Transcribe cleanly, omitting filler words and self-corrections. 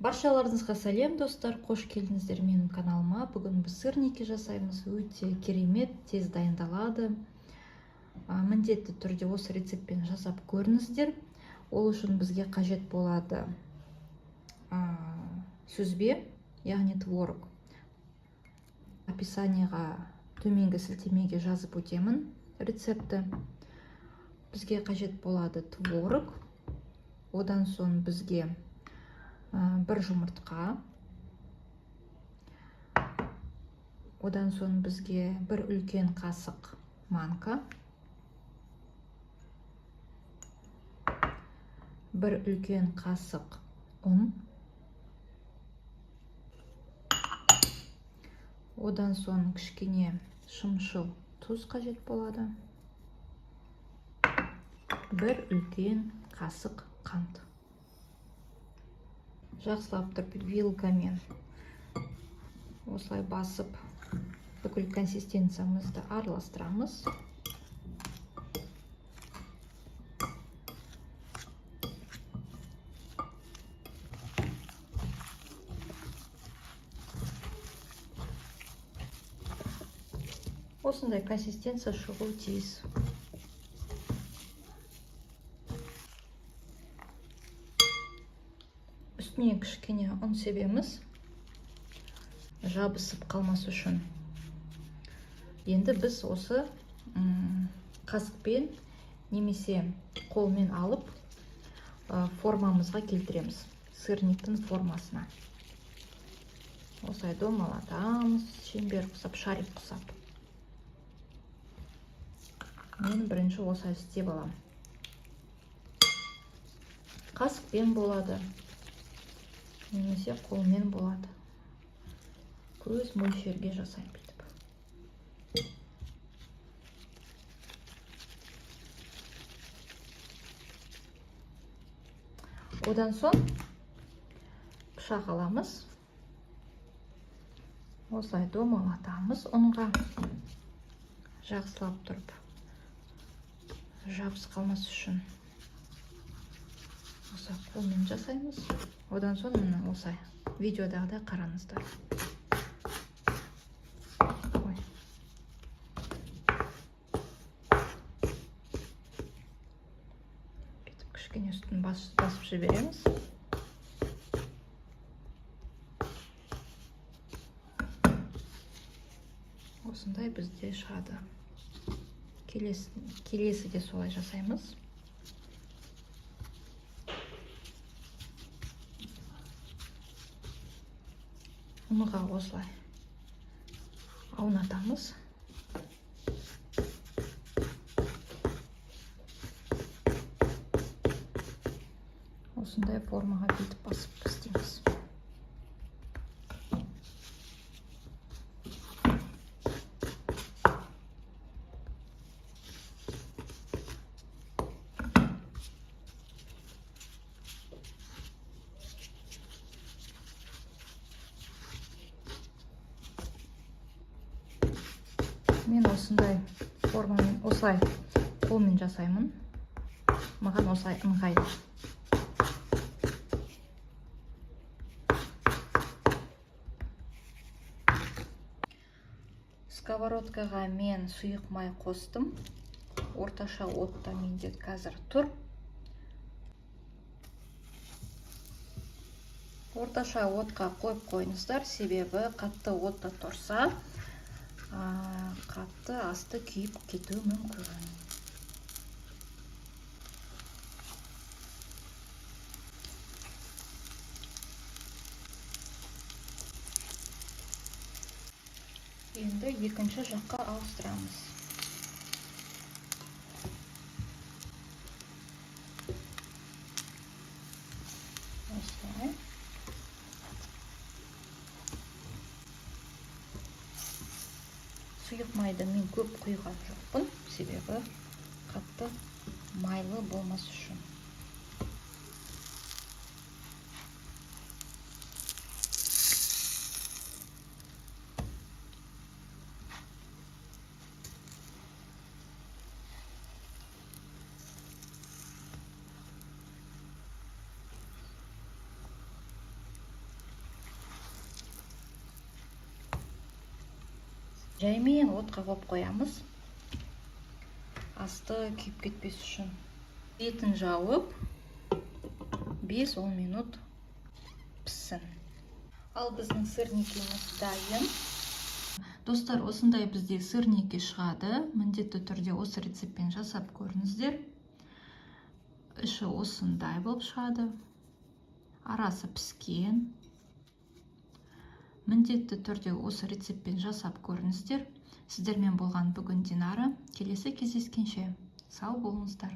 Баршаларыңызға сәлем, достар, қош келдіңіздер менің каналыма. Бүгін біз сырники жасаймыз. Өте керемет, тез дайындалады. Міндетті түрде осы рецептпен жасап көріңіздер. Ол үшін бізге қажет болады сүзбе, яғни творог. Описаниеға, төменгі сілтемеге жазып өтемін рецепті. Бізге қажет болады творог. Одан соң бізге бір жұмыртқа, одан соң бізге бір үлкен қасық манка, бір үлкен қасық ұн, одан соң кішкене шымшыл тұз қажет болады, бір үлкен қасық қант. Жақсылап тұрып вилкамен осылай басып бүкіл консистенциямызды араластырамыз. Осындай консистенция шығуы тиіс. Үстіне кішкене ұн себеміз, жабысып қалмас үшін. Енді біз осы қасықпен немесе қолмен алып формамызға келтіреміз, сырниктің формасына. Осылай домалатамыз, шеңбер құсап, шарик құсап. Мен бірінші осылай істеп аламын. Қасықпен болады, немесе қолмен болады. Көз мөлшерге жасаймын бүйтіп. Одан соң пышақ аламыз. Осылай домалатамыз ұнға. Жақсылап тұрып, жабысып қалмас үшін осылай қолмен жасаймыз. Одан соң міне осылай видеодағыдай қараңыздар. Ой. Бүйтіп кішкене үстін басып жібереміз. Осындай бізде шығады. Келесі де солай жасаймыз. Ұнға осылай аунатамыз. Осындай формаға бүйтіп басып істейміз. Мен осындай формамен, осылай қолмен жасаймын. Маған осылай ыңғайлы. Сковородкаға мен сұйық май қостым. Орташа отта менде қазір тұр. Орташа отқа қойып қойыңыздар, себебі қатты отта тұрса, қатты асты күйіп кетуі мүмкін. Енді екінші жаққа ауыстырамыз. Осылай. Сұйық майды мен көп құйған жоқпын, себебі қатты майлы болмас үшін. Жаймен отқа қойып қоямыз, асты күйіп кетпес үшін. Бетін жауып, 5-10 минут піссін. Ал біздің сырникіміз дайын, достар. Осындай бізде сырники шығады. Міндетті түрде осы рецептпен жасап көріңіздер. Іші осындай болып шығады, арасы піскен. Міндетті түрде осы рецептпен жасап көріңіздер. Сіздермен болған бүгін Динара. Келесі кездескенше сау болыңыздар.